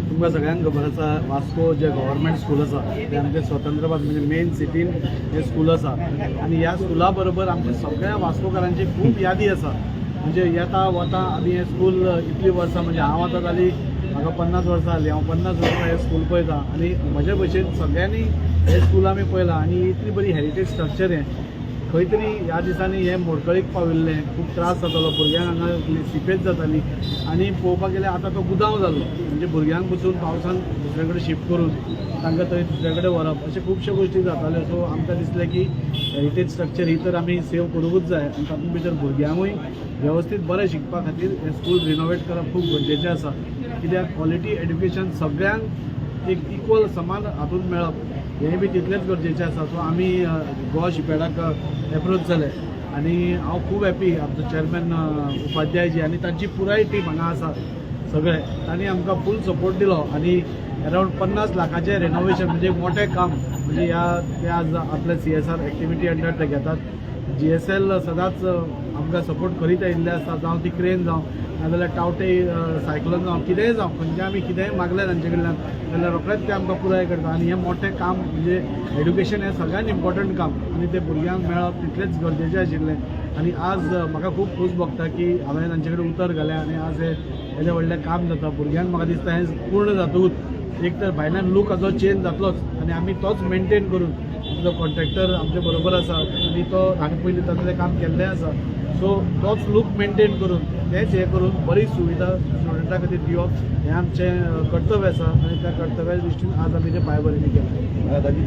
तुमकां सगळ्यांक खबर आसा, वास्को जे गव्हर्मेंट स्कूल आसा ते आमचे स्वतंत्रबाद म्हणजे मेन सिटीन हे स्कूल आसा आनी ह्या स्कुला बरोबर आमच्या सगळ्या वास्कोकारांची खूब यादी आसा. म्हणजे येता वता आमी हें स्कूल इतलीं वर्सां, म्हणजे हांव आतां जाली म्हाका 50 वर्सां जालीं, हांव 50 वर्सां हें स्कूल पळयतां आनी म्हजे भशेन सगळ्यांनी हें स्कूल आमी पळयलां. आनी इतली बरी हेरिटेज स्ट्रक्चर हें खंय तरी ह्या दिसांनी हें मोडकळीक पाविल्लें. खूब त्रास जातालो भुरग्यांक, हांगा सिपेज जाताली आनी पळोवपाक गेल्यार आतां तो गुदांव जाल्लो. म्हणजे भुरग्यांक बसून पावसान दुसरे कडेन शिफ्ट करून तांकां थंय दुसरे कडेन व्हरप, अशे खुबश्यो गोश्टी जाताल्यो. सो आमकां दिसलें की हेरिटेज स्ट्रक्चर ही तर आमी सेव करूंकूच जाय आनी तातूंत भितर भुरग्यांकूय वेवस्थीत बरें शिकपा खातीर हें स्कूल रिनोवेट करप खूब गरजेचें आसा, कित्याक क्वॉलिटी एड्युकेशन सगळ्यांक एक इक्वल समान हातूंत मेळप हें बी तितलेंच गरजेचें आसा. सो आमी गोवा शिपयार्डाक एप्रोच जाले आनी हांव खूब हॅपी, आमचो चॅरमॅन उपाध्यायजी आनी तांची पुराय टीम हांगा आसा सगळे, तांणी आमकां फूल सपोर्ट दिलो. आनी अरावंड 50 लाखाचें रेनोवेशन म्हणजे एक मोठें काम, म्हणजे ह्या ते आज आपले सीएसआर एक्टिविटी अंडर ते घेतात. जीएसएल सदांच आमकां सपोर्ट करीत आयिल्ले आसता, जावं ती क्रेन जावं, नाजाल्यार टावटे सायक्लोन जावं, कितेंय जावं, खंयचें आमी कितेंय मागलें तांचे कडल्यान जाल्यार रोखडेंच ते आमकां पुराय करता. आनी हें मोठें काम म्हणजे एड्युकेशन हें सगळ्यान इम्पॉर्टंट काम आनी तें भुरग्यांक मेळप तितलेंच गरजेचें आशिल्लें. आनी आज म्हाका खूब खोस भोगता की हांवें तांचे कडेन उतर घालें आनी आज हें येदें व्हडलें काम जाता. भुरग्यांक म्हाका दिसता हें पूर्ण जातकूच एक तर भायल्यान लूक हाजो चेंज जातलोच आनी आमी तोच मेंटेन करून, आमचो कॉन्ट्रॅक्टर आमचे बरोबर आसा आनी तो हांणी पयलीं तसलें काम केल्लें आसा, सो तोच लूक मेंटेन करून तेच हें करून बरी सुविधा स्टुडंटा खातीर दिवप हें आमचें कर्तव्य आसा आनी त्या कर्तव्या दृश्टीन आज आमी तें पांयभरणी केलें. दाजी.